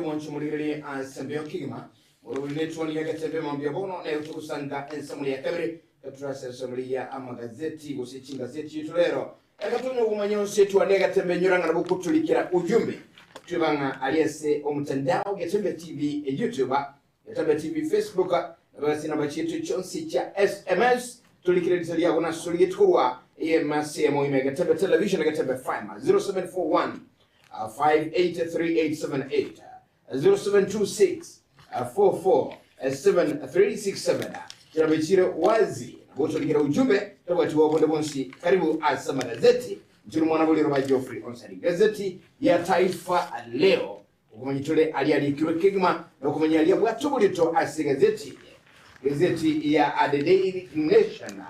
mwanche morigererie ase mbeo kegima. Morobori netwani ya Getembe mambia bono nero togosanga ensemo ya kabere gatura ase ensemo ya amagazeti gose chingazeti chiaito rero. Reka tonywe okomanya onsi etwani ya Getembe enyora ng'a nabo ogotorikera ujumbe. Tweba ng'a aria ase omotandao Getembe TV YouTube, Getembe TV Facebook, nabo ase enamba chiaito chionsi chia SMS torikere rita riago nase origeti korwa eyemo ase eyemo ime Getembe Television Getembe FM 0741 583878 0726 447367 Chiraba chire wazi nabo otorikere ujumbe tobwati bwa bonde bonsi. Karibu ase amagazeti. Inche nomwana bwa riroba Geoffrey Onsari. Gazeti ya Taifa Leo okomanya tore aria arikirwe kegima na okomanya aria abwate oborito ase egazeti eye. Gazeti ya The Daily Nation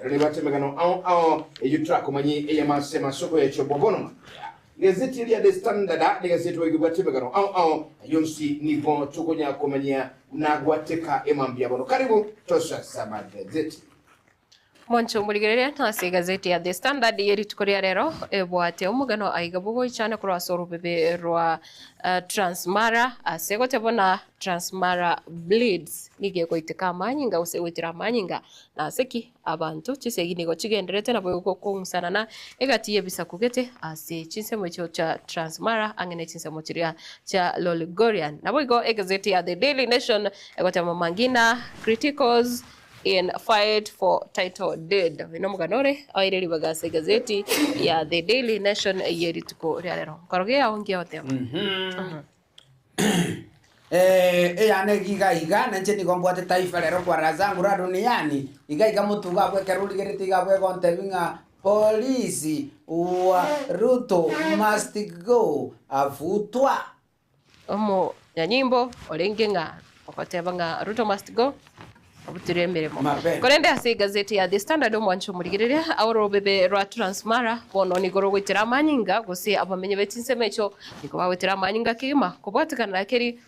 ero nebwate emegano ao ao eyio torakomanye eyemo ase amasoko yacho bwa bono mambia. Gazeti eria The Standard negazeti boigo ebwate emegano ao ao ayio onsi nigo tokonya komanyia buna gwateka emambia bono. Karibu tosoe ase amagazeti. Mwanche omorigereria ase egazeti ya The Standard ye rituko ria rero ebwate omogano aiga bogoichana korwa ase orobebe rwa Transmara ase goteba buna Transmara bleeds nigo egoiteka amanyinga gose egoitera amanyinga nase ki abanto chisegi nigo chigendererete nabo gokong'usanana egati y'ebisaku gete ase chinsemo echio chia Transmara ang'e ne chinsemo chiria chia Lolgorian. Naboigo egazeti ya The Daily Nation egoteba Mangina criticals In fight for title deed. Oyo nomogano ore oeire ribaga ase egazeti ya The Daily Nation ye rituko ria rero. Nkoroge yao ngiya oteba. Eh, eyane iga iga, nainche nigo mbwate taifa rero kwa raha zangu la duniani, iga iga motugo abwo ekero origerete iga abwo egontebia ng'a polisi wa Ruto must go, afutwa. Omonyanyimbo orenge ng'a ogoteba ng'a Ruto must go obutirwe emeremo. Mapema. Korende ase egazeti ya The Standard omwancho omorigereria orobebe rwa Transmara bono nigo rogoitera amanyinga gose abamenyi be chinsemo echio nigo bagoitera amanyinga kegima kobwatekana na keri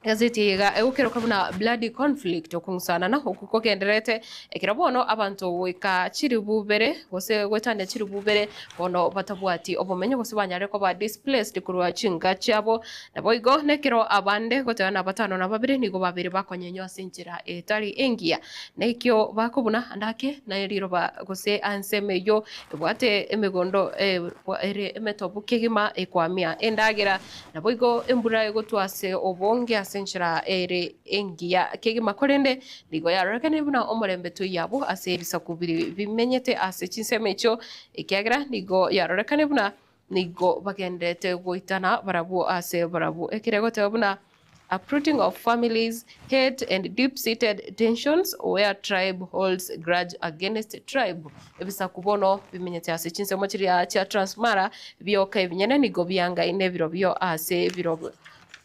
Egazeti eye iga egokeroka buna Bloody Conflict, okong'usanana okwo kogendererete ekero bono abanto goika chiribu bere gose goetania chiribu bere bono batabwati obomenyo gose banyare koba displaced korwa chinka chiabo. Naboigo nekero abande goteba nabatano na babere nigo babeire bakonyenywa ase enchera etari engiya. Nekio bakobuna ande ake na riroba gose ansemo eyio ebwate emegondo ere emetobu kegima ekwamia endagera. Naboigo embura egotwa ase obonge ase enchera ere engiya kegima, korende nigo yarorekanire buna omorembe toiyo abwo ase ebisaku biria bimenyete ase chinsemo echio, ekiagera nigo yarorekanire buna nigo bagendererete goitana barabwo ase barabwo. Ekero egoteba buna uprooting of families, hate and deep-seated tensions where tribe holds grudge against tribe. Ebisaku bono bimenyete ase chinsemo chiria chia Transmara bioka ebinyene nigo biangaine birobio ase birobio.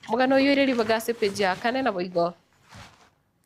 Omogano oyio oire ribaga ase epeji ya kane naboigo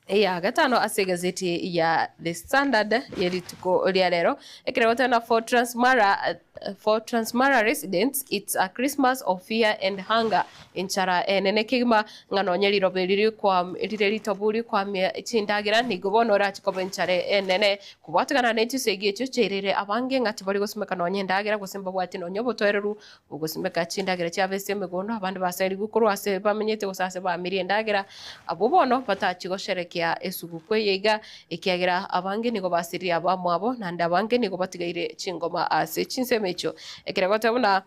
eya gatano ase egazeti ya The Standard ye rituko ria rero. Ekero goteba for Transmara For Transmara residents, it's a Christmas of fear and hunger, enchara enene kegima, ng'a nonye riroba eri rire ritobu rikwamia chindagera, nigo bono orache koba enchara enene. Kobwatekana ne chisegi echio chiairire abange ng'a tibari gosimeka nonye endagera gose mbabwati nonye obotoereru bw'ogosimeka chindagera chiabo ase emegondo, abande baserigwe korwa ase bamenyete gose ase bamirie endagera, abwo bono batachi gosherekea esuguku eye iga, Ekiagera abange nigo basiririe abamwabo, naende abange nigo batigaire chingoma ase chinsemo echio. Ekero egoteba buna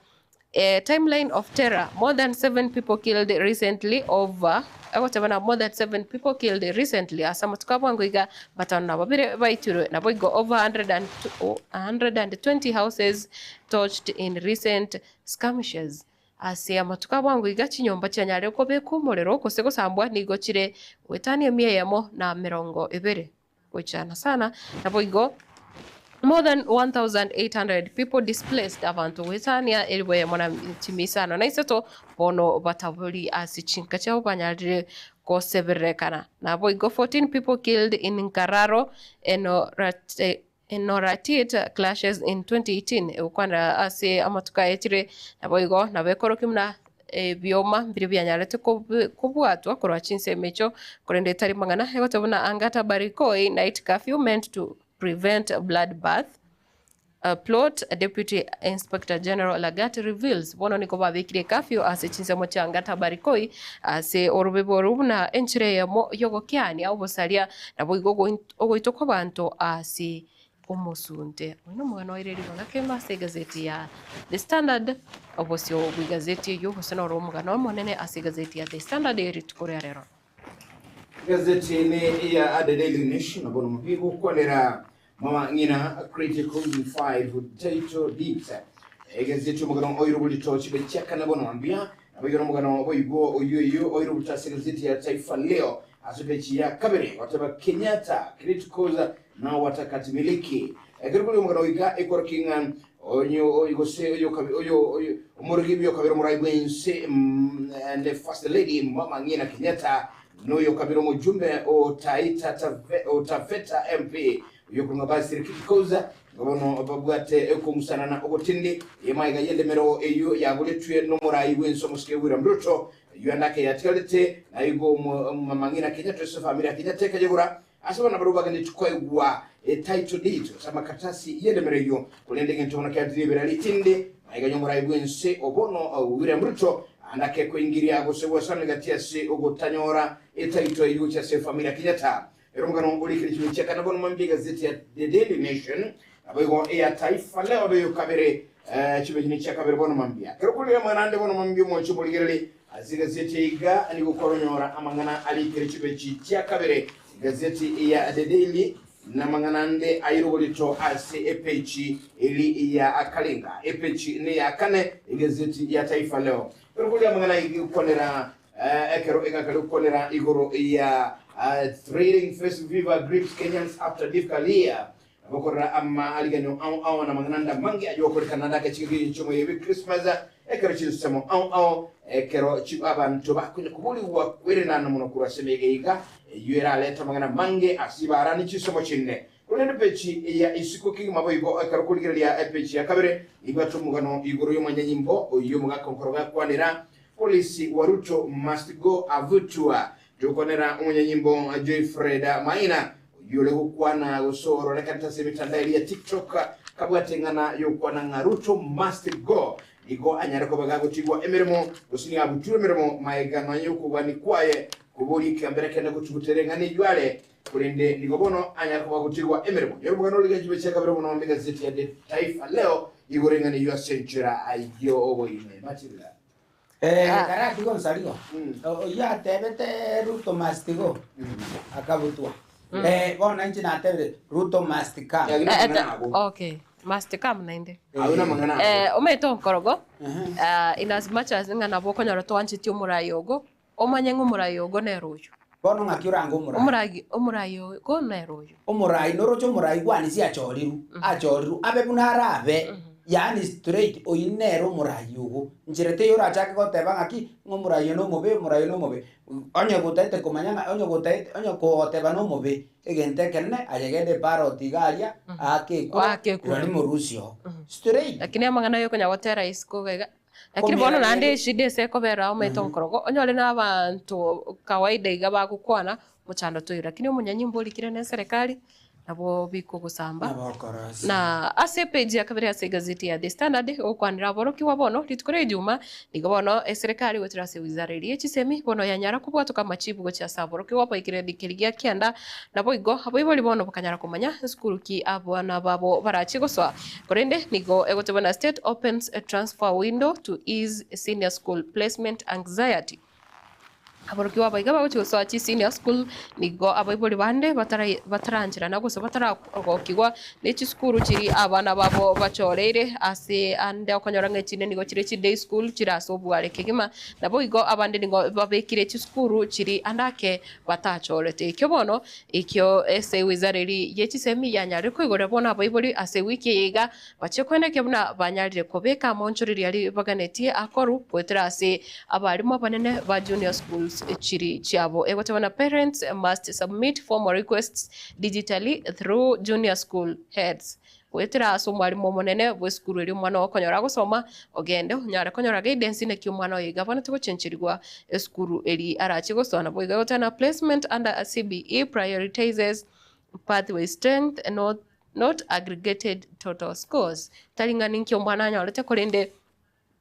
A timeline of terror, more than seven people killed recently over egoteba buna more than seven people killed recently ase amatuko a bwango iga batano na babere baitirwe naboigo over 120 houses torched in recent skirmishes. Ase amatuko a bwango iga chinyomba chianyarire kobekwa omorero gose gosambwa nigo chire goetania emia eyemo na emerongo ebere gochana sana. Naboigo more than 1800 people displaced abanto goetania elifu eyemo na chimia isano na isato bono batabori ase chinka chiabo banyarire gosebererekana. Naboigo 14 people killed in Nkararo Enorate Enoratit clashes in 2018 egokwanera ase amatuko aetire, naboigo nabo ekorokia buna ebioma mbiria bianyarete kobwatwa korwa chinsemo echio, korende tari mang'ana egoteba buna Angata Barikoi night curfew meant to prevent blood bath. Plot, Deputy Inspector General Lagat reveals, Bono nigo babekire ecurfew ase chinsemo chia Ngata Barikoi ase orobebe oru buna enchera eyemo y'ogokeania obosaria naboigo ogoitwa kw'abanto ase omosunte. Oyo nomogano oire ribaga kegima ase egazeti ya The Standard, obosio bw'egazeti eyio gose noro omogano omonene ase egazeti ya The Standard eye rituko ria rero. Egazeti ene ya The Daily Nation nabo nomobi gokwanera Mama ng'ina critical in 5 title deeds. Egazeti omogano oiro borito chibe chiakana bono mbuya naboigo nomogano boigo oyio eyio oiro borito ase egazeti ya Taifa Leo ase peji ya kabere goteba Kenyatta criticals na watakati miliki. Ekero kori omogano oiga ekorokia ng'a onyo gose oyo oyo oyo omorogi oyo kabere omorai bwense and the first lady Mama ng'ina Kenyatta Noyo kabere omojumbe o Taita o Taveta MP oyokorwa Basili Kitikoza nga bono babwate okong'usanana ogotindi emaiga y'endemero eyio yagoretwe nomorai bwense omosike William Ruto eyio ande ake yatigarete naigo omomang'ina Kenyatta ase efamiri ya Kenyatta ekayegora ase abana barabwo bagendetie koegwa etitle deeds gose amakaratasi y'endemero eyio korende egento bono kiarentire ribera ritindi maiga y'omorai bwense obono William Ruto Ande akekoingiria gose gwesana egati ase ogotanyora etaito eyio gochia ase efamiri ya Kenyatta. Ere omogano orikire chibe chia kane bono mambia egazeti ya The Daily Nation naboigo eya Taifa Leo oyo kabere chibe chine chia kabere bono mambia. Kero korire amang'ana ande bono mambia omoche omorigereri ase egazeti eye iga nigo okoronyora amang'ana arikire chibe echi chia kabere egazeti ya The Daily Namang'ana ande aire oborito ase epeji eri ya akarenga. Epeji neya kane egazeti ya Taifa Leo. Ekero kore amang'ana ayio gokwanera ekero egakare gokwanera igoro ya Thrilling Festive Fever Grips Kenyans After Difficult Year. Nabokorera amaariganio ao ao namang'ana ande amange ayogokorekana ande agachika k'engencho y'omoyega bwe Christmas ekero chinsemo ao ao ekero abanto bakonya koborigwa kwerenana mono korwa ase emeyega iga Eyio erarete amang'ana amange ase ibara ne chinsemo chinde. Korende epeji ya isiko kegima boigo ekero okorigereria epeji ya kabere nibwate omogano igoro y'omonyanyimbo oyio omogaka onkoro gakwanera Polisi wa Ruto must go avutua. Tokwanera omonyanyimbo Joyfred Maina oyio ore gokwana gose ororekanete ase emetandao eria ya TikTok kabwate eng'ana yokwana ng'a Ruto must go Nigo anyare koba gagotigwa emeremo, gose nigo abuturwe emeremo magega nonya y'okogania kwaye koboria ekiambera kende gotuguta ere ng'a neyio are, korende nigo bono anyare koba agotigwa emeremo. Nyora omogano oria chibe chia kabere mono m'egazeti ya The Taifa Leo igoro eng'ana eyio ase enchera y'oboime. Matilda. Eh, karatiga onsarigo oyio atebete Ruto must go akabutwa. Eh, bono inche natebire Ruto must come. Yagina amang'ana ago. Okay, must come naende. Ayio namang'ana ago. Eh, omanyete onkorogo, ah, in as much as ng'a nabo okonyora toancheti omorai ogo, omanye ng'a omorai ogo nere oyo. Bono ng'aki orange omorai? Omoragi omorai ogo nere oyo. Omorai noroche omorai gwanisi achorirwe, achorirwe abe buna arabe, yaani straight oyio nere omorai ogo. Nchera teiyo orachake goteba ng'aki, ng'a omorai oyo nomobe, omorai oyo nomobe. Onye gotaete komanya ng'a onye gotaete onye kogoteba nomobe, egento ekenene aye genda eparoti iga aria, aake ekura, Oake ekura. rirorio morusie oo. Straight. Lakini amang'ana aye okonya gotera isiko iga iga, lakini bono Komera naende nere. eshida ase ekobera omanyete onkorogo, onyore na abanto kawaida iga bagokwana, mochando toiyo, lakini omonyanyimbo orikire na eserekari, nabo bikogosamba. Nabo okorosia. Na ase epeji ya kabere ase egazeti ya The Standard, egokwanera aborokigwa bono rituko ria Ijuma, nigo bono eserekari goetera ase wizara eria ye chisemi bono yanyara kobwatoka amachibu gochia ase aborokigwa baikire ekeregi gia kianda, naboigo abaibori bono bakanyara komanya esukuru ki abana babo barachie gosoa. Korende nigo egoteba na State opens a transfer window to ease senior school placement anxiety. Aborokigwa aba iga bagochia gosoa chisenior school, nigo abaibori bande batarancherana gose bataragokigwa ne chisukuru chiria abana babo bachoreire ase ande okonyora ng'a echinde nigo chire chiday school chire ase obware kegima. Naboigo abande nigo babekire chisukuru chiria ande ake batachorete. Ekio bono ekio ase ewizara eria ye chisemi yanyarire koigorera bono abaibori ase ewiki eye iga Bachie koenekia buna banyarire kobeka amaonchoreria aria baganetie akorwe goetera ase abarimu abanene ba junior schools chiri chiabo. Egoteba na parents must submit formal requests digitally through junior school heads. Goetera ase omwarimu omonene bw'esukuru eria omwana oo okonyora agosoma, ogende onyare konyora guidance naki omwana oyo iga abwenerete gochencherigwa esukuru eria arachie gosoa. Naboigo egoteba na placement under CBE prioritizes pathway strength not. not aggregated total scores. Tari ng'a ninki omwana anyorete korende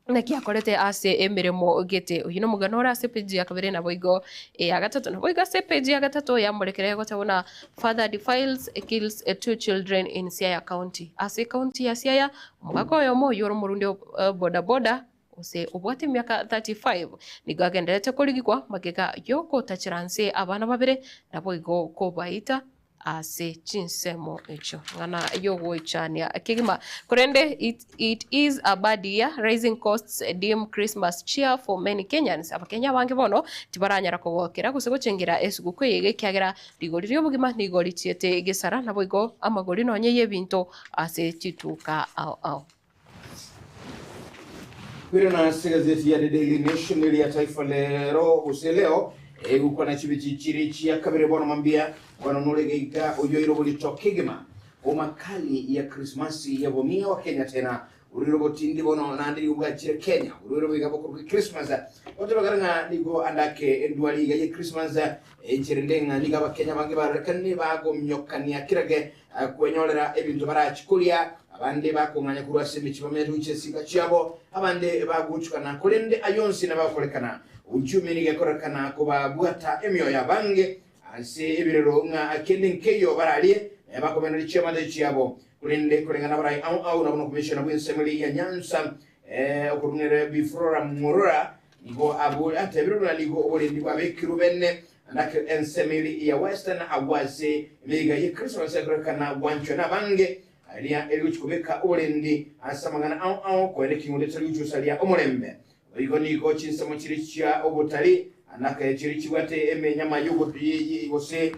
naki akorete ase emeremo gete. Oyio nomogano ore ase epeji ya kabere naboigo eya gatato. Naboigo ase epeji ya gatato yamorekire goteba buna Father defiles kills two children in Siaya County. Ase ecounty ya Siaya, omogaka oyomo oyio ore omorundi o bodaboda gose obwate emiaka 35 nigo agendererete korigigwa magega yogotachera nse abana babere naboigo kobaita ase chinsemo echio. Ng'ana y'ogoichania kegima. Korende it, it is a bad year, rising costs dim Christmas cheer for many Kenyans. Abakenya abange bono tibaranyara kogokera gose gochengera esuguku eye iga ekiagera rigori ri'obogima nigo richiete gesara naboigo amagori nonye y'ebinto ase chituka ao ao. Kwirana ase egazeti ya The Daily Nation eria Taifa Lero gose Leo egokwana chibichi chiri chia kabere bono mambia bono nore geika oyoire oborito kegima omakali ya Krismasi yabomia wa Kenya tena orire obotindi bono naende nigo bwachire Kenya orire boiga bokorwa Christmas otebekana ng'a nigo andake endwari iga ye Christmas enchera ende ng'a nigo abakenya bange barorekane bagomyokania kirage Kwenyorera ebinto barachie koria, abande bakong'anya korwa ase emechie bamenyete gochia esinka chiabo, abande bagochukana, korende ayio onsi nabagokorekana. Uchumi nigo ekorekana kobabwata emioyo y'abange ase ebirero ng'a kende nkeiyo bararie, bakomeneria chiamate chiabo. Korende koreng'ana abarai ao ao nabo nokomishona bw'ensemo eria ya Nyanza, okorung'era Bifrora Murora, Nigo abwo atebire buna nigo oborendi bwabekirwe bene nake ensemo eria ya Western agwo ase emeyega ye Christmas ekorekana gwanchwa nabange aria eri gochia kobeka oborendi ase amang'ana ao ao koenda eking'undo etari gochusaria omorembe. Boigo nigo chinsemo chiria chia obotari nake chiria chibwate emenyama gose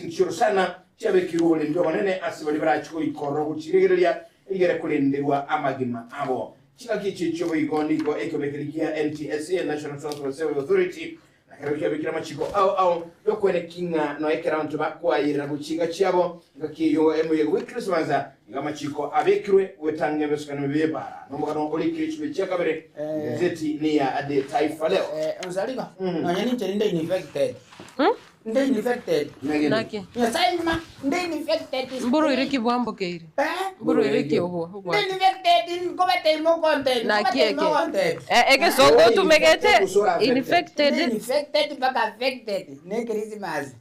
chiorosana chiabekirwe oborendi obonene ase baria barachie goikorora gochiregereria rigere korenderwa amagima abo. Chingaki echi chi'oboigo nigo ekeomekeri gia NTSA, National Transport Safety Authority, na kerokio kiabekire amachiko ao ao y'okweneki ng'a nonya ekero abanto bakoayerera gochinga chiabo engaki eyio emoyega bw'Ekrismasa, nigo amachiko abekirwe gwetanga emesokano emibe y'ebaara. Nomogano orikire chibe chia kabere, egazeti neya The Taifa Leo. Onsarigo, nonya ninche ninde infected. Nde infected. Naki? Nyasaye nyuma, nde infected. Mborwaire ki bwambokeire? Eh? Mborwaire ki obwo Nde obwate? infected, nkobatebia mogontebia, Naki nkobatebia eke? mogontebia. Eh, egesongo otumegete Nde infected infected mpaka affected ne Christmas.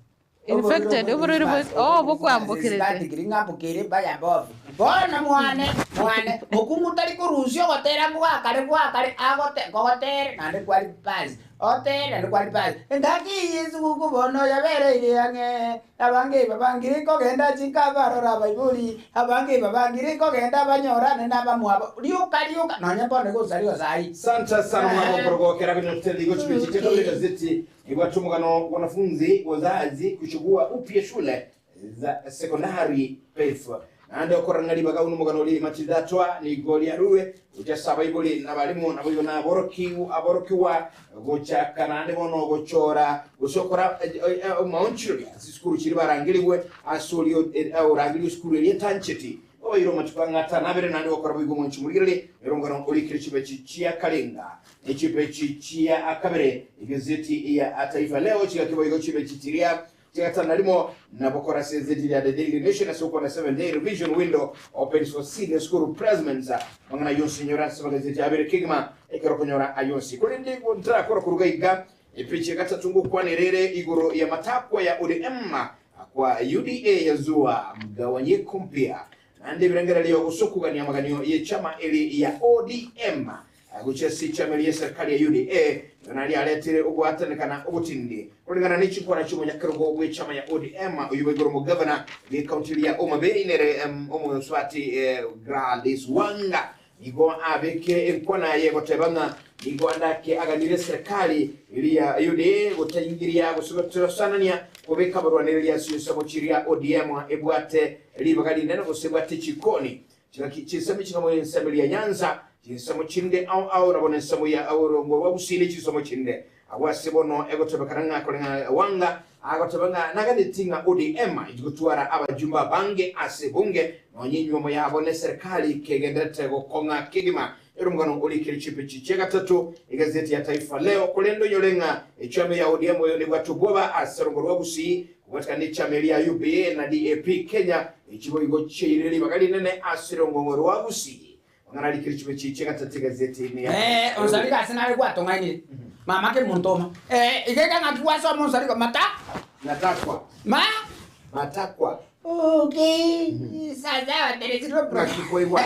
Infected, oborwaire bwe- oh, bokwambokerete. Ng'ambokeire mbaya mbobe. Bono mwane, mwane, mokungu tari korusia ogotera gwakare gwakare agote kogotere naende kwari basi. Otere naende kwari basi. Engaki eye esuguku bono yabereire ang'e, abange babangire kogenda chinka barore abaibori, abange babangire kogenda banyorane nabamwabo, rioka rioka, nonya bono igo osari osai. Santa sana mwana okorogokera kwenye gochibechi cha gazeti Ibwate omogano wanafunzi wazazi kuchagua upya shule za sekondari PEF. Naende okorang'a ribaga buna omogano oria Matilda nigo riarurwe gocha ase abaibori na abalimu naboigo na aborokigwa gochaka naende bono gochora gose okora amaonchoreria ase chisukuru chiria barangerigwe ase oria orangeriwe esukuru eria etancheti obaire amatuko ang'e atano abere naende gokora boigo omonche morigererie ere omogano orikire chibechi chia karenga Ne chipechi chia kabere egazeti ya Taifa Leo chigaki boigo chibechi chiria chigatano na rimo nabo kora ase egazeti ya The Daily Nation ase okwana 7 day revision window opens for senior school placements mang'ana yonsi nyora ase amagazeti abere kegima ekero okonyora ayonsi korende igo ntarakora koruga iga epechi ya gatato ngokwanera ere igoro ya matakwa ya ODM kwa UDA yazua mgawanyiko mpya naende ebirengererio gose okogania amaganio yechama eri ya ODM Gochia ase echama eria y'eserikari ya UDA, nigo naria aretire ogoatanekana ogotindi koreng'ana ne chinkwana chi'omonyakerogo bw'echama ya ODM oyio boigoro omogavana bw'ekaunti eria ya Homa Bay nere omosubati Gladys Wanga nigo abekire enkwana yaye goteba ng'a nigo andake aganire eserikari eria ya UDA gotaingiria gose gotosanania kobeka abarwanereria ase chinsemo chiria ODM ebwate ribaga rinene gose ebwate chikoni Chingaki chinsemo ching'amo ensemo eria Nyanza, chinsemo chinde ao ao nabo nensemo ya oborongo bwa Gusii ne chinsemo chinde. Agwo ase bono egotebekana ng'a koreng'ana Wanga agoteba ng'a naganeti ng'a ODM tigotwara abajumbe abange ase ebunge nonye enyuomo yabo neserikali kegenderete gokong'a kegima. Ere omogano orikire chipechi chia gatato egazeti ya Taifa Leo korende onyore ng'a echiama ya ODM oyo nebwate obwoba ase orongo rwa Gusii. Kobwatekana ne chiama eria UPA na DAP Kenya, echi boigo chiairire ribaga rinene ase rong'ong'o rwa Gusii. Amang'ana arikire chibe chiche gatato egazeti ime ya Eh, onsariga ase nare gwatong'ainire. Mama kemonto oma. Eh, iga iga ng'aki gwasoma onsariga mata? Matakwa. Ma? Matakwa. Okay. Sasa wateresirwe bro. Ng'aki kwaigwa?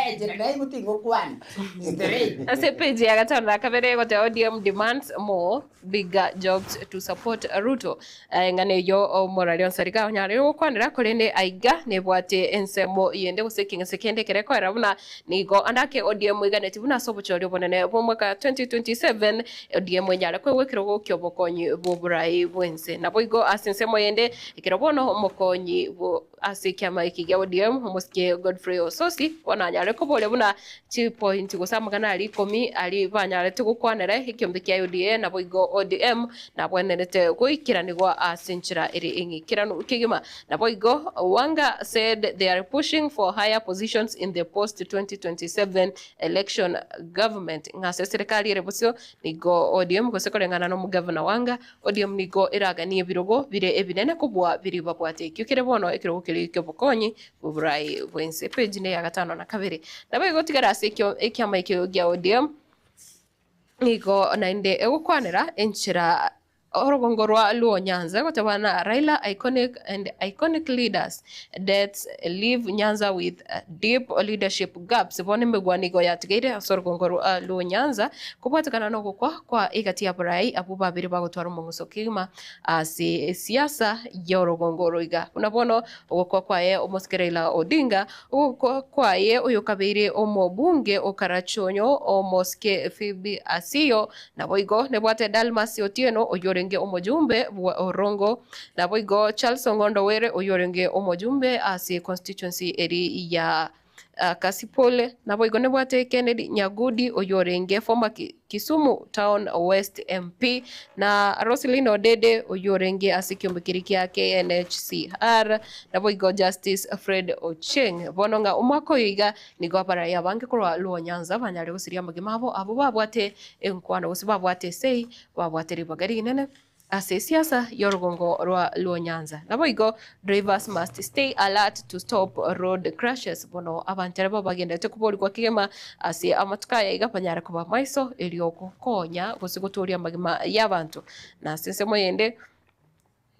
Enchera naigwa tingokwana. Straight. Ase page ya gatano na kabere goteba ODM demands more bigger jobs to support Ruto. Eng'ana eyio omorari Onsariga onyarire gokwanera korende aiga nebwate ensemo yende gose ekeng'ese kende ekere koera buna nigo ande ake ODM eiganeti buna ase obochori obonene bw'omwaka 2027 ODM enyare koegwa ekerogo ki'obokonyi bw'oborai bw'ense. Naboigo ase ensemo yende ekero bono omokonyi bwo ase ekiama eke gia ODM omosike Godfrey Osotsi bono anyare koboria buna chipointi gose amagana aria ikomi aria banyarete gokwanera ekiombe kia UDA naboigo ODM nabwenerete goikeranigwa ase enchera ere eng'ikeranu kegima. Naboigo Wanga said they are pushing for higher positions in the post 2027 election government ng'a ase eserekari ere bosio nigo ODM gose koreng'ana na omogavana Wanga ODM nigo eraganie ebirogo bire ebinene kobua biria babwate. Ekio kere bono ekerogo keria ki'obokonyi bw'oborai bw'ense. Page neya gatano na kabere. Nabo egotigara ase ekio ekiama ekio gia ODM nigo naende egokwanera enchera orogongo rwa Luo Nyanza egoteba na Raila iconic and iconic leaders deaths leave Nyanza with deep leadership gaps. Bono emegwano igo yatigaire ase orogongo rwa Luo Nyanza Kobwatekana nogokwa kwa egati y'abarai abwo babere bagotwara omong'uso kegima ase esiasa y'orogongo oro iga. Buna bono ogokwa kwaye omosike Raila Odinga, ogokwa kwaye oyokabeire omobunge o Karachuonyo omosike Phoebe Asiyo, naboigo nebwate Dalmas Otieno oyio orenge omojumbe bwa Orongo, naboigo Charles Ong'ondo Were oyio orenge omojumbe ase constituency eri ya Kasipul, naboigo nebwate Kennedy Nyagudi oyio orenge former Kisumu Town West MP, na Roselyn Odede oyio orenge ase ekiombe keria kia KNHCR, naboigo Justice Fred Ochieng. Bono ng'a omwaka oyo iga nigo abarai abange korwa Luo Nyanza banyare gosiria amagima abo abwo babwate enkwano gose babwate esei babwate ribaga rinene. Ase esiasa y'orogongo rwa Luo Nyanza. Naboigo, drivers must stay alert to stop road crashes. Bono abanto ere babagenderete koborigwa kegima ase amatuko aya iga banyare koba maiso erio gokonya gose gotoria amagima y'abanto. Na ase ensemo yende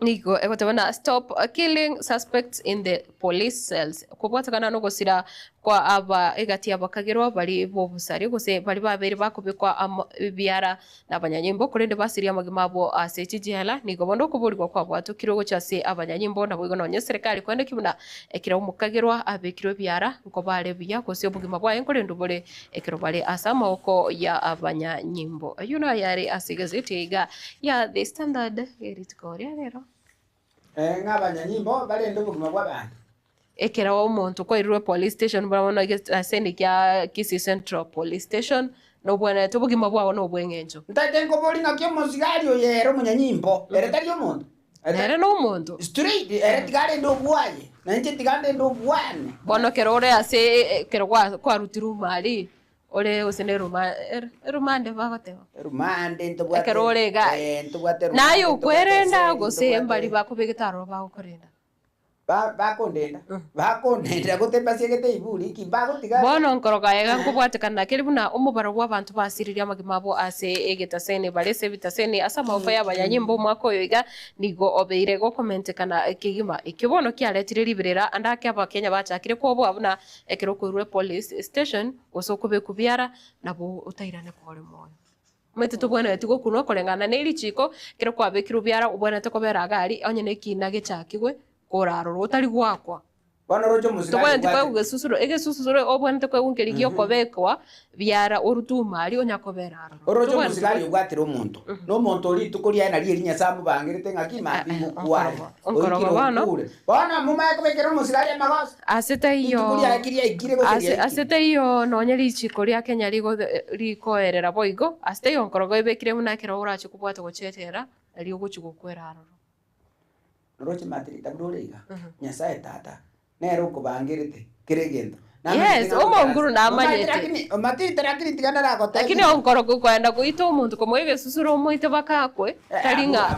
nigo egoteba na stop killing suspects in the police cells. Kobwatekana nogosira kwa aba egati y'abakagerwa baria b'obosari gose baria babeire bakobekwa amo ebiara Nabanyanyimbo, korende basirie amagima abo ase chijela. Nigo bono okoborigwa kwabwatokirwe gochia ase abanyanyimbo, naboigo nonya eserekari kwende ki buna ekero omokagerwa abekirwe ebiara, nkoba are buya, gose obogima bwaye nkorendwa bore ekero bare ase amaboko ya abanyanyimbo. Ayio nayare ase egazeti iga ya The Standard ye rituko ria rero. Ee, ng'a abanyanyimbo barende obogima bw'abanto. Ekero omonto kwairirwe police station buna bono egetaseni kia Kisii Central Police Station, nobwenerete obogima bwao nobweng'encho. Ntaete nkoborie ng'aki omosigari oyo ere omonyanyimbo, ere tari omonto? Nere nomonto. Straight, ere tiga arende obwaye, na inche tiga ndende obwane. Bono ekero ore ase ekero kwarutirwe mari, Ore gose neruma erumande bagoteba. Erumande ntobwate Ekero ore iga eh, ntobwate erumande, naye ntobwate okwerenda esegi, gose ntobwate mbari bakobegete aroro bagokorenda. Ba- bakondenda bakondenda gote mbasiegete iburi ki mbagotiga Bono nkoroka iga nkobwatekana na keri buna omobaro bw'abanto basiririe amagima abo ase egetaseni bare ase ebitaseni ase amaboko y'abanyanyimbo omwaka oyo iga nigo obeire gokomentekana kegima. Ekio bono kiaretire riberera ande ake abakenya bachakire kwoboa buna Ekero okoirwa epolice station gose okobekwa biara nabo otairane kore moyo. Omanyete tobwenereti gokunwa koreng'ana ne richiko ekero kwabekirwe biara obwenerete kobera iga aria onye na ekina gechakigwe korarorwa otari goakwa. Bono oroche omosigari Tobwenereti obwate. koegwa gesusuro, egesusuro obwenerete koegwa nkeri gia okobekwa biara orutwe ime aria onya kobera aroro. Oroche Tobwenereti omosigari obwatire omonto, na omonto oria rituko riaye nario eri Nyasae amobangerete ng'aki mambia ngokware, Onkoroba oikire bono. okure. Bono momaye kobekera omosigari amagoso? Ase taiyo Rituko riaye ki riaikire gose ase riaikire? ase taiyo nonye richiko ria Kenya rigo rikoerera boigo, ase taiyo nkorogo ebekire buna ekero orache kobwata gochietera, nario ogochia gokwera aroro. Noroche Matrita buna ore iga, Nyasae Tata nere okobangerete kera egento. Yes, omonguru namanyete. Lakini omatite lakini tiga naragotebi. Lakini onkoro gokoenda goita omonto komoa egesusuro omoite baka akwe, tari ng'a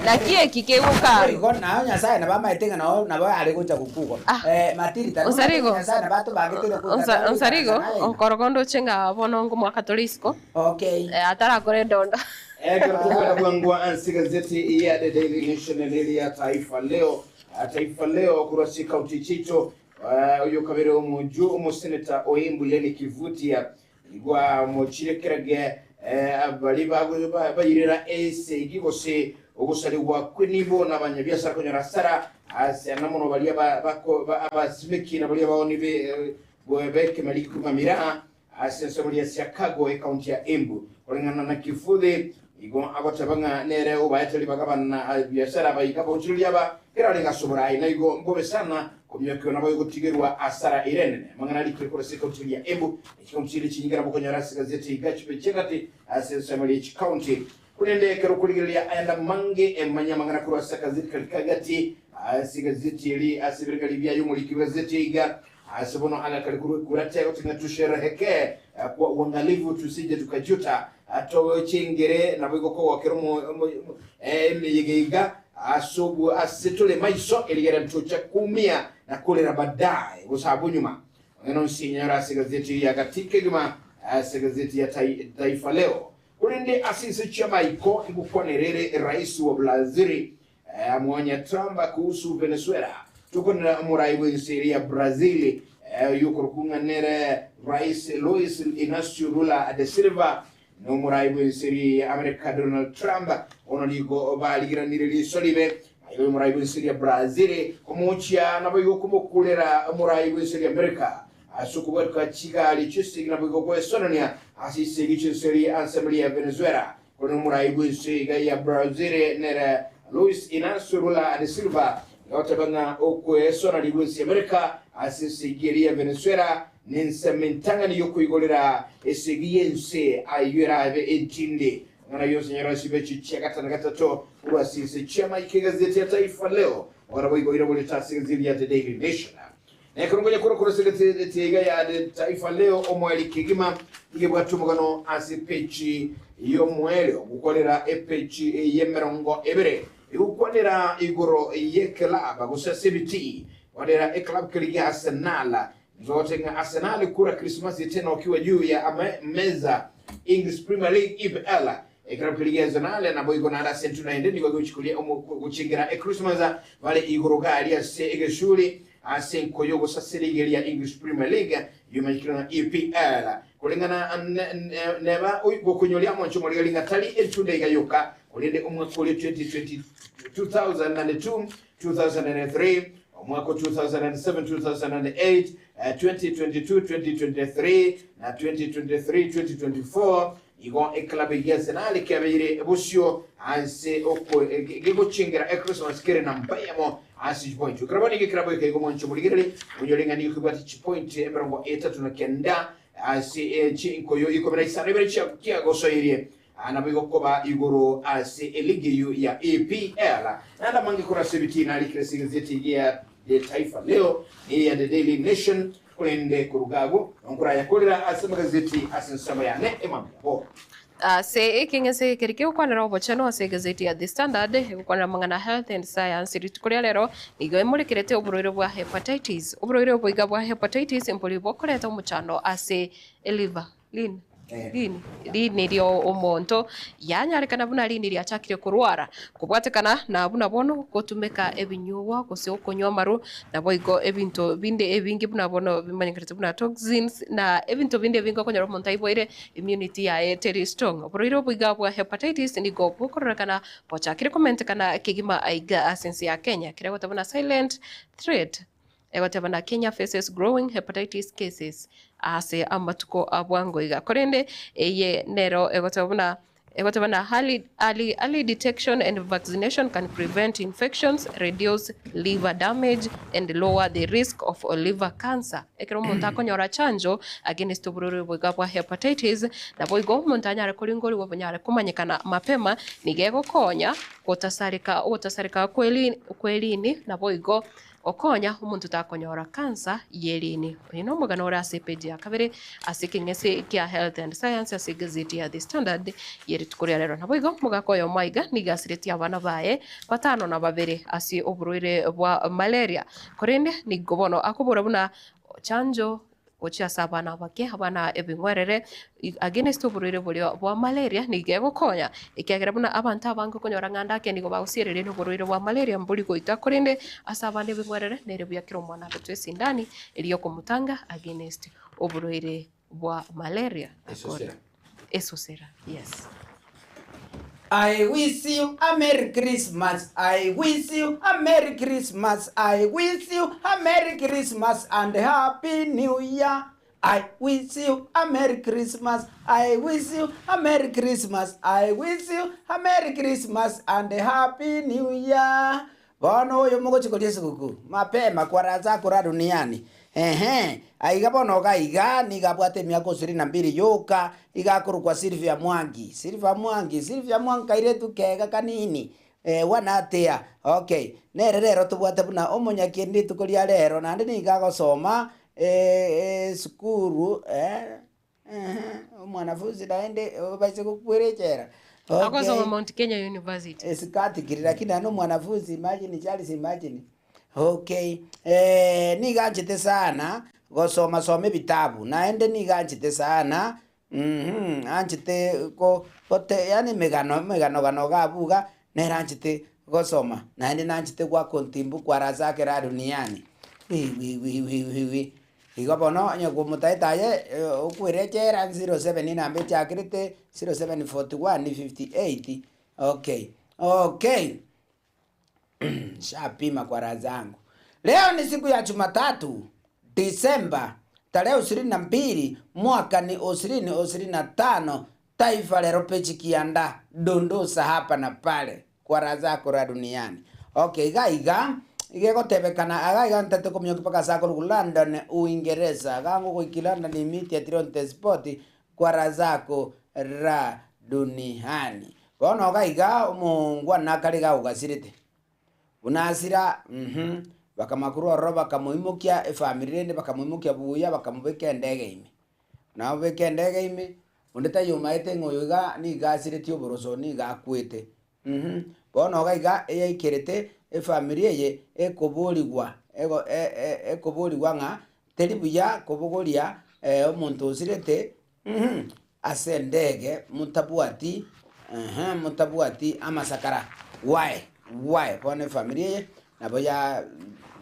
naki eki kegokana. Igo nao Nyasaye nabo amaete ng'a nao nabo are gocha gokugwa. Ah. Eh, Matiri tari Onsarigo. Nyasaye nabo atobangete goika Onsa- Onsarigo, naye iga. onkoro kondoche ng'a bono ngomwaka tore isiko, Okay. eh, atarakora edondo. Ekero tokwenda bwango ase egazeti ya The Daily Nation neri ya Taifa Leo. Ah, Taifa Leo korwa ase ekaunti chiaito ah, oyo kabere omoju omoseneta o Embu Lenny Kivutia igwa mochire kerage eh, bari bago- ba- bairera esegi gose ogosarigwa kw'enibo na abanyabiasara konyora asara ase namono baria ba- bako- ba- abasimeki na baria baoni be- eh, bekemeri kumamira ase ensemo ria Siakago ekaunti ya Embu koreng'ana na Kifuthi igo agoteba ng'a nere obaete ribaga bana biasara baika bagochireria aba kera arenge ase oborai na igo mbobe sana komiokia nabo egotigerwa asara ere enene amang'ana arikire korwa ase ekaunti ya Embu echikaunti chire chinyinge nabo okonyora ase egazeti iga chibe chi'egati ase ensemo ria chikaunti korende ekero okorigereria ayande amange emanya amang'ana korwa ase akazeti kari kagati ase egazeti eri ase ebirengari biaye omoriki bw'egazeti iga ase bono agakari korwa ekurate agotenga tusherehekee eh, kwa uangalifu tusije tukajuta tochengere nabo igo kogokera emeyega iga ase obwo ase tore maiso erigere ntocha kumia na korera baadaye gose nyuma ng'eno nsinyora ase gazeti ya katika igima ase gazeti ya Taifa Leo kurinde asise chiamaiko igukwanerere rais wa Brazil amwonya Trump kuhusu Venezuela tukonera omorai bw'ensi ya Brazil yukorokung'anere rais Luis Inacio Lula da Silva n'omorai bw'ensi ya America Donald Trump ono nigo barigiranire riso ribe aigo omorai bw'ensi ya Brazil omochia nabo igo komokurera omorai bw'ensi ya America ase okobwatwa chigari chisigi nabo igo gwesonania ase isegi chinseri assembly ya Venezuela kono omorai bw'ensi iga ya Brazil nere Luis Inacio Lula da Silva goteba ng'a okwesona bw'ensi ya America ase esegi eri ya Venezuela nensemo entang'ani yokoigorera esegi y'ense aywo erabe entinde ng'ana yonse nyora sibe chichia gatano gatato korwa ase ense chiamaika egazeti ya Taifa Leo ora boigoire bore tase egazeti ya The Daily Nation nekorongonya korokoro ase egazeti iga ya The Taifa Leo omweri kegima igebwate omogano ase epeji y'omweri ogokorera epeji y'emerongo ebere igokwanera igoro y'ekelaba gose ase ebiti kwanera eclub keligi Arsenal zote nga Arsenal kura Krismasi tena wakiwa juu ya meza English Premier League EPL ekirabu keligi Arsenal nabo igo nara sentu naende nigo gochikuria gochingera e Christmas bale igoro gari ase egeshuri ase nkoyo gosasera igeri ya English Premier League yumanyikira na EPL kulingana neba gokunyoria moncho muri linga tali etunda igayoka kulinde omwaka uri 2020 2002 2003 omwaka 2007 2008 eh, 2022 2023 na 2023 2024 igo eclub ya Arsenal kiabeire busio ase oko gigochingera echristmas kere na mbayamo ase point krabani gikrabo igo moncho muligerere unyorenga ni kubati chipoint emirongo etatu na kenda ase chinkoyo ikumi na isano ibere chia kiagosoirie nabo igokoba igoro ase eligi yu ya EPL nanda mangi kurasa bitina alikire sigazeti ya The Taifa Leo ni ya The Daily Nation kulende kurugago nkuraya kurira ase magazeti ase nsamo yane emambo Ase ekeng'ese ekeri kegokwanera obochenu ase egazeti ya The Standard egokwanera mang'ana health and science rituko ria rero nigo emorekerete oborwaire bwa hepatitis oborwaire oboiga bwa hepatitis mbori bokoreta omochando ase eliver lini lini lini rio omonto yanyarekana buna lini riachakire korwara kobwatekana na buna bono gotumeka ebinyuwa gose okonywa amaru nabo igo ebinto binde ebingi buna bono bimanyekerete buna toxins na ebinto binde ebingi okonyora omonto aiboire immunity yaye teri strong oborwaire oboiga bwa hepatitis nigo bokororekana bochakire komentekana kegima aiga ase ense ya Kenya kere goteba na silent threat egoteba na Kenya faces growing hepatitis cases ase amatuko abwango iga korende eye nero egoteba buna egoteba na early detection and vaccination can prevent infections, reduce liver damage and lower the risk of liver cancer ekero omonto akonyora chanjo against oborwaire boiga bwa hepatitis nabo igo omonto anyare koringoriwa bonyare komanyekana mapema nigo egokonya gotasareka ogotasareka kwelini nabo igo. Gokonya omonto takonyora kansa y'eriini. Oyo nomogano ore ase epeji ya kabere ase ekeng'ese kia Health and Science ase egazeti ya The Standard ye rituko ria rero. Naboigo omogaka oyomo aiga nigo asiretie abana baye batano na babere ase oborwaire bwa malaria. Korende nigo bono akobora buna chanjo Gochia ase abana abake, abana ebing'werere, against oborwaire boria bwa malaria nigo egokonya, ekiagera buna abanto abange okonyora ng'a ande ake nigo bagosiereria na oborwaire bwa malaria mbori goita korende ase abana ebing'werere nere buya kera omwana abetwe esindani eria okomotanga against oborwaire bwa malaria. Esosera. Esosera, yes. I wish you a Merry Christmas, I wish you a Merry Christmas, I wish you a Merry Christmas and a Happy New Year. I wish you a Merry Christmas, I wish you a Merry Christmas, I wish you a Merry Christmas and a Happy New Year. Bono oyo mogochia koria esiguku, mapema kwaraza akora duniani. Ehe, aiga bono iga iga nigo abwate emiaka ishirini na mbili yoka, iga akorokwa Sylvia Mwangi. Sylvia Mwangi, Sylvia Mwangi kairetwe kega kanini, eh, wana atia, okay. Nere rero tobwate buna omonyakieni rituko ria rero, naende nigo agosoma esukuru eh, ehe, omwanafunzi naende obaise gokwera echela. Okay. Agosoma Mount Kenya University. Esikatikiri lakini naende omwanafunzi imagine Charles imagine. Okay, eh, nigo anchete sana gosoma soma ebitabu naende nigo anchete sana mh anchete ko gote yaani emegano emegano gano iga abwo iga nere anchete gosoma naende nanchete goaka ontimbu kwara ase akera duniani wi wi wi wi wi wi. Igo bono onye komotaete aye okwere echela 07 enamba echakerete 07 41 58 okay okay. Nshapima kwa raha zangu. Leo ni siku ya Jumatatu, Disemba tarehe ishirini na mbili mwaka ni ishirini ishirini na tano. Taifa Lero peji kianda dondosa hapa na pale kwa raha zako ra duniani. Okay, iga iga iga egotebekana iga iga ntete kominyokia mpaka ase akorokwa London Uingereza. Iga ngogoikia London immediately on the spot kwa raha zako ra duniani. Bono iga iga omongwana akare iga ogasirete, buna asira uhum, bakamakorwa ororo bakamoimokia efamiri rende bakamoimokia buya bakamobeka endege ime. Nabobeka endege ime, onde taiyo omaete ng'a oyo iga nigo asiretie oboroso nigo akwete uhum. Bono iga iga eyaikerete efamiri eye ekoborigwa ego e- e- ekoborigwa ng'a teri buya kobogoria omonto osirete uhum. Ase endege motabwati eeh motabwati amasakara why why bono efamiri eye nabo ya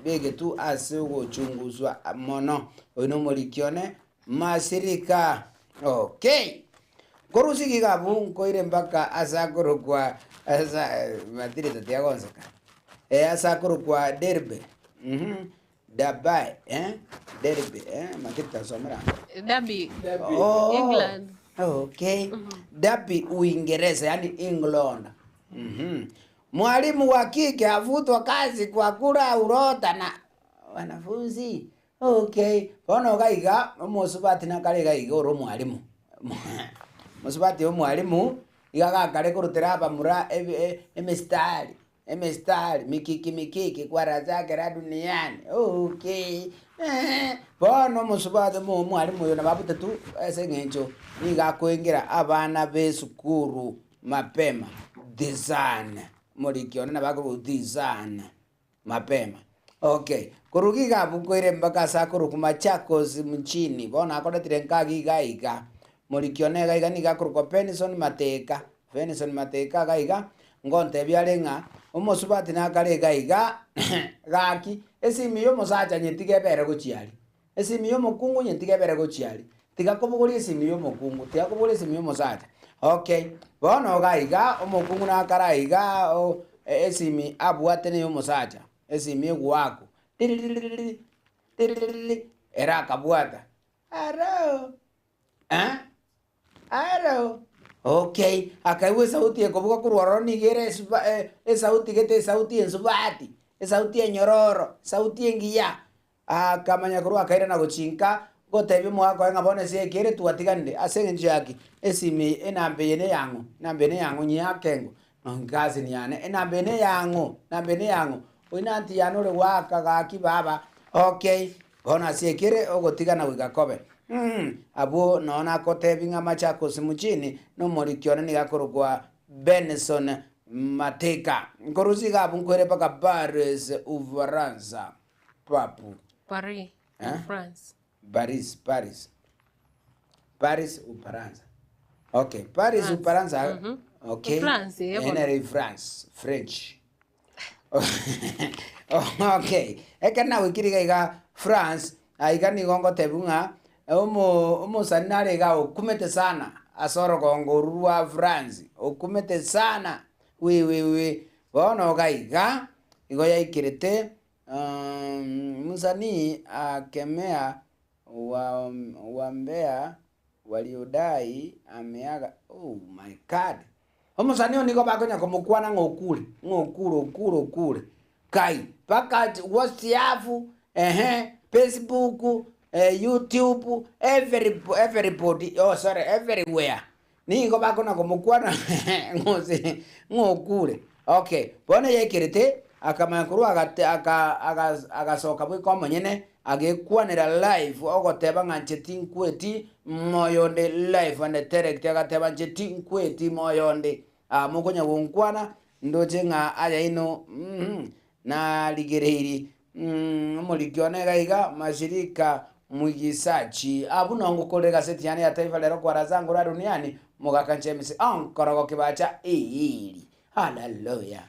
begetwe ase ogochunguswa mono oyo na omoriki one masirika okay. Nkorusia iga abwo nkoire mpaka ase akorokwa asa matirito tiagonseka ase akorokwa Derbe mh. Dabai, eh, Derby, eh, Matirita nsomera amo. Derby, Oh, England. Okay. Derby Uingereza, yani England. Mhm. Mwalimu wa kike afutwa kazi kwa kula urota na wanafunzi. Okay. Bono iga iga omosubati nakare iga iga ore omwalimu. Mosubati omwalimu iga gakare korutera abamura ebe emistari. Emistari mikiki mikiki kwarachakera duniani okay eeh. Bono omosubati omo omwalimu oyo nabo abute tu ase eng'encho nigo akoengera abana ba esukuru mapema design omoriki one nabo akorokwa design mapema okay. Korwa iga abwo nkoire mpaka ase akorokwa Machakos mjini bono akoretire nkaga iga iga moriki one iga iga nigo akorokwa Benson Mateka. Benson Mateka iga iga, ngontebia are ng'a omosubati nakare iga iga, gaki esimi y'omosacha nyetiga ebere gochia aria, esimi y'omokungu nyetiga ebere gochia aria, tiga kobogoria esimi y'omokungu, tiga kobogoria esimi y'omosacha. Okay, bono iga iga, omokungu nakare aiga o esimi abwate na ey'omosacha, esimi egoakwa riririririri riririririri, ere akabwata, aroo eh. Aro. Okay, akaigwa esauti ekobuga korwa ororo nigo ere esuba esauti gete esauti ensubati, esauti enyororo, esauti engiya. Akamanya korwa akairana gochia nka, gotebia omogaka oye ng'a bono ase eke ere twatiganire ase eng'encho ya ki? Esimi eye enamba eye neyang'o, enamba eye neyang'o nyiake ng'o? Cousin yane, enamba eye neyang'o, enamba eye neyang'o. Oyio nanti yane ore goaka gaki baba. Okay, bono ase ekere ogotigana goika kobe. Mmh, abwo noo nakotebi ng'a Machakos mchini nomoriki one nigo akorokwa Benson Mateka. Nkorusia iga abwo nkoire mpaka Paris, Ufaransa. Papu. Paris, Eh? France. Paris, Paris. Paris, Ufaransa. Okay, Paris, France. Ufaransa. Mhm. Okay. France, eh, bono. Henry France, French. Okay, ekero nagoikire iga iga France, aiga nigo ngotebiwa ng'a omo omosani nare iga okumete sana ase orogongo orwo rwa France, okumete sana wiwiwi. Bono iga iga, igo yaikerete msanii akemea wa wambea waliodai ameaga oh my God! Omosani oyo nigo bakonya komokwana ng'a okure, ng'a okure, okure, okure. Kai, mpaka WhatsApp, ehe, Facebook, YouTube, every everybody, oh sorry, everywhere. Nigo bakona komokwana ng'ose ng'a okure. Okay, bono yaekerete, akamanya korwa agate aka aka agasoka bweka omonyene, agekwanera live ogoteba ng'a inche tinkweti moyo onde live and direct agateba inche tinkweti moyo onde. Aa mokonya gonkwana, ndoche ng'a aya inwe mh, Narigereirie omoriki one iga iga, Mashirika Mwigisachi. Abwo nao ngokorera egaseti yane ya Taifa Leo kwa Razango la Duniani, mogaka James Onkorogo Kibacha Eeri. Haleluya.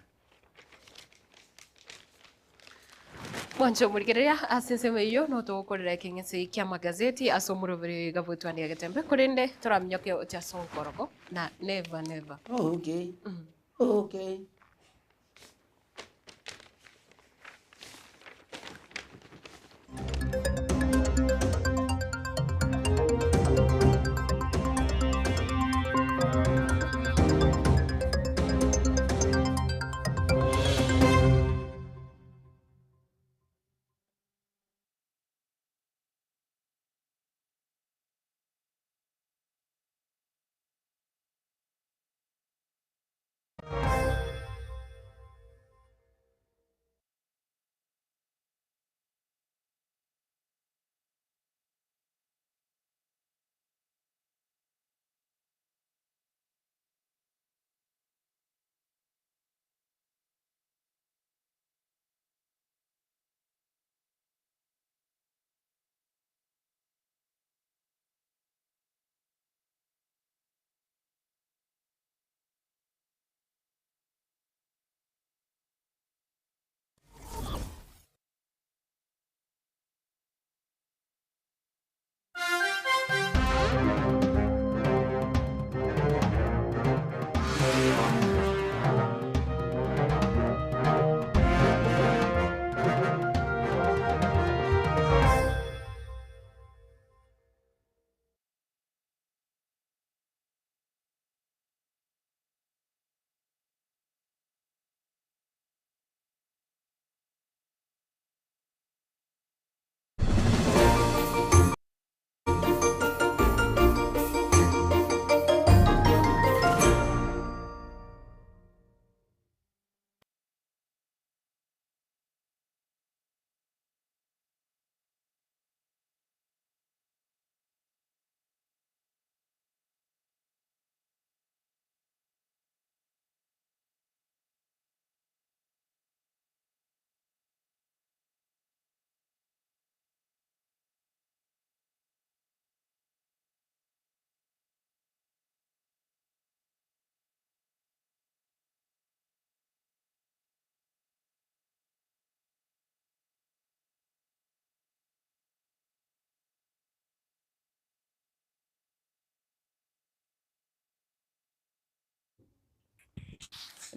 Mwanche omorigereria ase ensemo eyio notogokorera ekeng'ese ki'amagazeti ase omoroberi oyo iga bwetwania getembe korende toraminyoke gochia ase onkorogo na never never. Okay. Okay.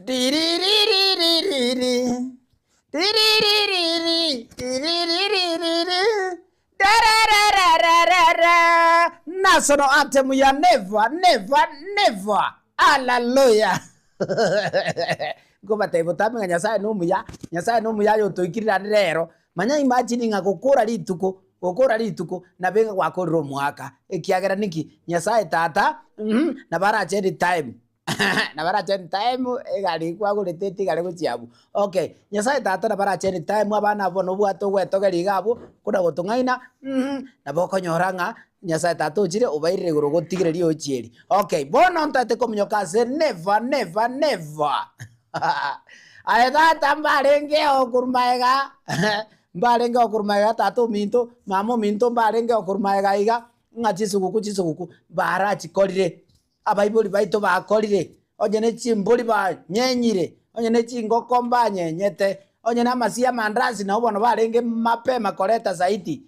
Tiririririririri, tiriririri, tiriririri, tarararararara. National anthem ya never, never, never. Hallelujah. Nkobatebia botambe ng'a Nyasaye nomuya, Nyasaye nomuya aye otoikire naende rero. Manya imagine ng'a gokora rituko, gokora rituko, nabe ng'a gwakorire omwaka. Ekiagera niki? Nyasaye tata, nabo arache anytime. Nabo arache anytime, egari kwagorete etigare gochia abwo. Okay, Nyasaye tata nabo arache anytime abana abwo bono obwate ogwetogeria iga abwo, kona gotong'aina nabo okonyora ng'a Nyasaye tata ochire obairire igoro gotigire riochi eri. Okay, bono ntaete kominyoka ase never never never aye tata mbarengeo korwa magega mbarengeo korwa magega tata ominto, mama ominto mbarengeo korwa magega iga, ng'a chisuguku chisuguku barachikorire. Abaibori baito bakorire, onye ne chimbori banyenyire, onye ne chingoko mbanyenyete, onye namasiya amandasi nabo bono barenge mapema koreta zaidi.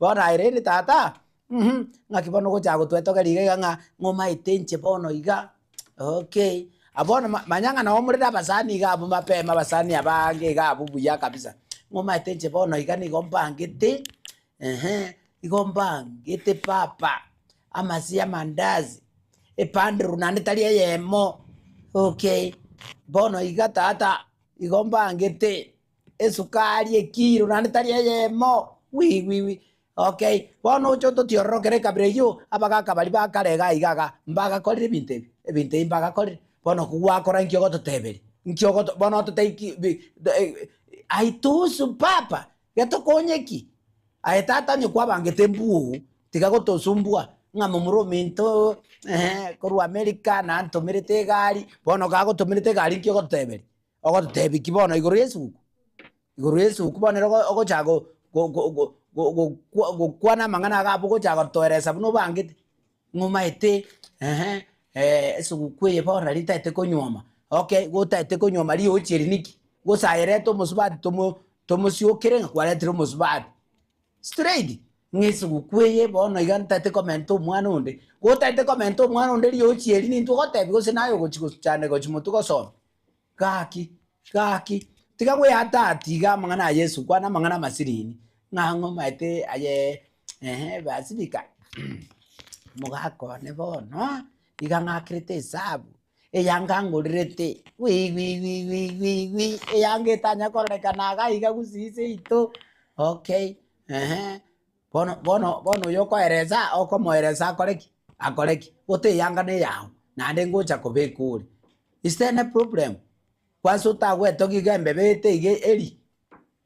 Bono aye rende tata, mh, ng'aki bono ogochaka gotwetogeria iga iga ng'a ng'omaete inche bono iga, okay. Bono manya ng'a nabo more abasani iga abwo mapema abasani abange iga abwo buya kabisa, ng'omaete inche bono iga nigo mbangete, ehe, igo mbangete papa. Amasie amandazi, epanduru naende tari eyemo, okay. Bono iga tata, igo mbangete esukari ekiro naende tari eyemo, wi wi wi, okay. Bono oche ototiororokere ekabira eyio, abagaka baria ba kare iga iga iga, mbagakorire ebinto ebi, ebinto ebi mbagakorire. Bono kogwakora nki ogototeberia? Nki ogoto bono ototebie ki bi aituhusu papa, getokonye ki? Aye tata onye kwabangete embuu, tiga gotosumbua, ng'a momura ominto eeh korwa America nantomerete egari, bono kagotomerete egari nki ogototeberia? Ogototebia ki bono igoro ya esuguku? Igoro ya esuguku bono ere ogochaka go go go go go gokwana amang'ana iga abwo ogochaka gotoeresa buna obangete, ng'a omaete eeh esuguku eye bono nari ntagete konyuoma, okay gotaete konyuoma riochi eri niki? Gose aye reta omosubati tomo Tomosiokere ng'a kwaretire omosubati straight ng'a esuguku eye bono iga ntagete komenta omwana onde. Gotagete komenta omwana onde riochi eri nintwe ogotebia gose naye ogochi gochanda gochi motwe gosomia. Gaki, gaki, tiga goeatati iga amang'ana aya Yeso kwana amang'ana amasirini, ng'a ng'a omaete aye eeh basibika mogaka one bono, iga ng'akerete esabu. Eyanga ngorerete, wi wi wi wi wi wi, eyanga etanya kororekana iga iga gusii seito, okay, ehe, bono bono bono oyo okoeresa okomoeresa akore ki? Akore ki? Gote eyanga na eyao, naende ngocha kobeka ore. Is there any problem? Kwanza otagwetogia iga embebe ete iga eri.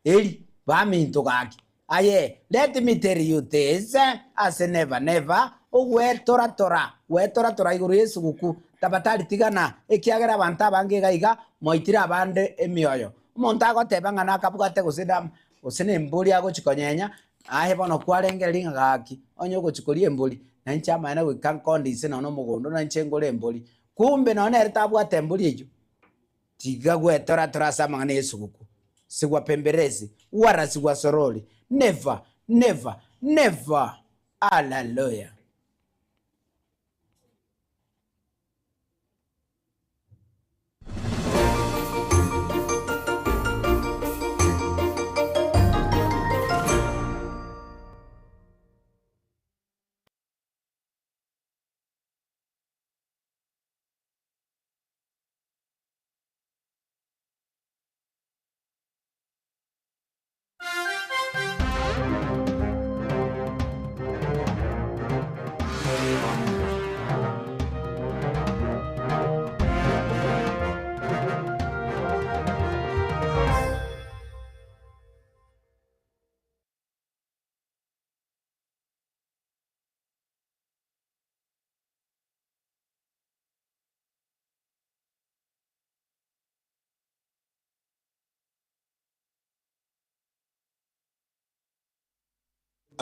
Eri, baminto gaki, aye, let me tell you this, ase never never ogwetoratora, gwetoratora igoro y'esuguku, tafadhali tigana, ekiagera abanto abange iga iga moitire abande emioyo. Omonto agoteba ng'a nakabwate gose na gose nembori agochi konyenya, aye bono kwarengereria ng'a gaki, onye ogochi koria embori, na inche amaene goika nkonde inse nonya omogondo na inche ngore embori. Kumbe nonya nere tabwate embori eyio. Tiga gwetoratora ase amang'ana y'esuguku, sigwa pemberesi, wala sigwa sorori, never, never, never! Hallelujah!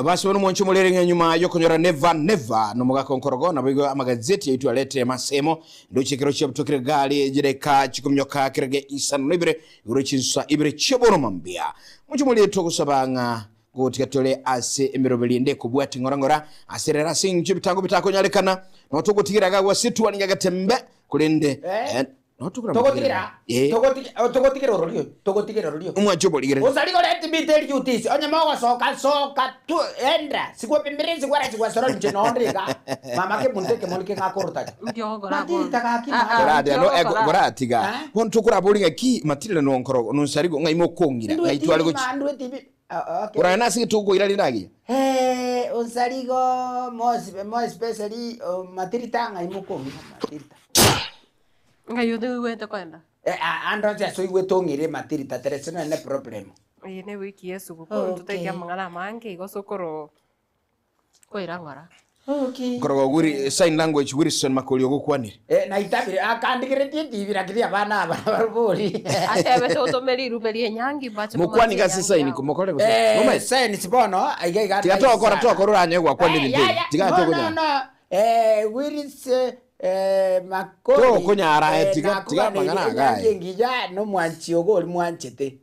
Basi bono mwanche morere ng'a nyuma y'okonyora never never nomogaka onkorogo naboigo amagazeti yaito arete masemo ndoche ekero chiabutokire gari chidakika chikominyoka kerage isano na ibere igoro chinsa ibere chiabono mambia mwanche morere togosaba ng'a Gotiga tore ase emeroberi ende ekobwatia ng'ora ng'ora ase rero ase eng'encho ebitango bitakonyarekana, noo togotigera agwo ase etuoni nyagetembe, korende Eh. eh, noo tokora Togotigera, Eh. togotige- oh, togotigera ororio, togotigera ororio. Omwanche oborigereri. Osari gore tibite eriutisi, onye mogosoka soka tu enda, sigwepimire sigwera sigwesora inche nonde iga. Mama kemonto ekemoni keng'akorotari. Nkiogokora Matirita gaki Ah, ah. mama. Koradia no Nkiogokora. ego koratiga. Eh? Bono tokorabori ng'aki matirire nonkoro nonsarigo ng'ai mokong'ira Ndwe ng'ai tware TV gochi. ma, ndwe TV. Ah, okay. Korana nase getokoira rinde agiya. Eh, onsarigo more, more especially oh, matirita ng'ai mokong'ira matirita. Ng'ai oigwete koenda? Eh, a- ande onsi ase oigwete ong'ire ematirita terese nonye ne problem. Eye ne ewiki ya esuguku, ntotaikia amang'ana amange igo ase okoro koira ng'ora. Okay. Nkoroga Wiri sign language Wilson Makori ogokwanire. Eh, naitabire akandigeretie etibi lakini abana aba nabarobori. Atebete otome rirube ri'enyangi mbache Mokwani komatia gase enyangi sign yao. mokore gose. Eh, Momaete. signs bono iga iga Tiga togokora togokora oranye gwakwana ebinto ebi. Tiga no, no, tokonyara. no. Eh, Willis eh, Makori Tokonyara aye, tiga- tiga nakuganeire amang'ana enyangi agaye. engiya nomwanchi ogo ori mwanchete.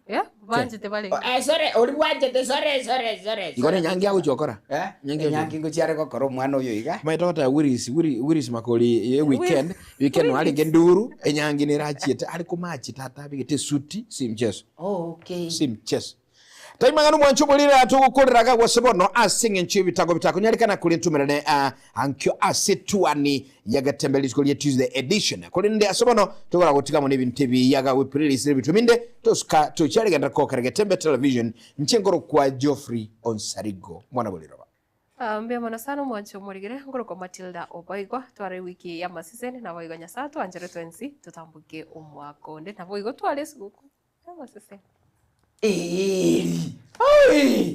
Eh, banchete barenge. Eh, sorry, ori bwanchete sorry, sorry, sorry. Igo ne enyangi agochia gokora. Eh, Enyangi agochia enyangi ngochia are gokora omwana oyo iga. Omanyete goteba Willis, Willis, Willis Makori ye weekend, weekend Willis. arenge nduru, enyangi nere achiete, are komachi tata abegete esuti, si mchezo. Okay. Si mchezo. Taimang'ana omwancho oborire atogokorera iga gose bono ase eng'encho y'ebitango bitakonyarekana kore ntumerane ah, ankio ase etuani ya Getembe rituko ria Tuesday edition. Korende ase bono togora gotiga amo nebinto ebi yaga gwe playlist ebinto binde tosuka tochiaregenda kokera Getembe Television nche nkorokwa Geoffrey Onsarigo mwana boriroba. Ah, mbuya mono sana omwancho omorigere nkorokwa Matilda Obaigwa tware ewiki ya amaseseni naboigo Nyasaye atwanchere twensi totamboke omwaka onde naboigo tware esuguku ya amaseseni. Eeri. Oi!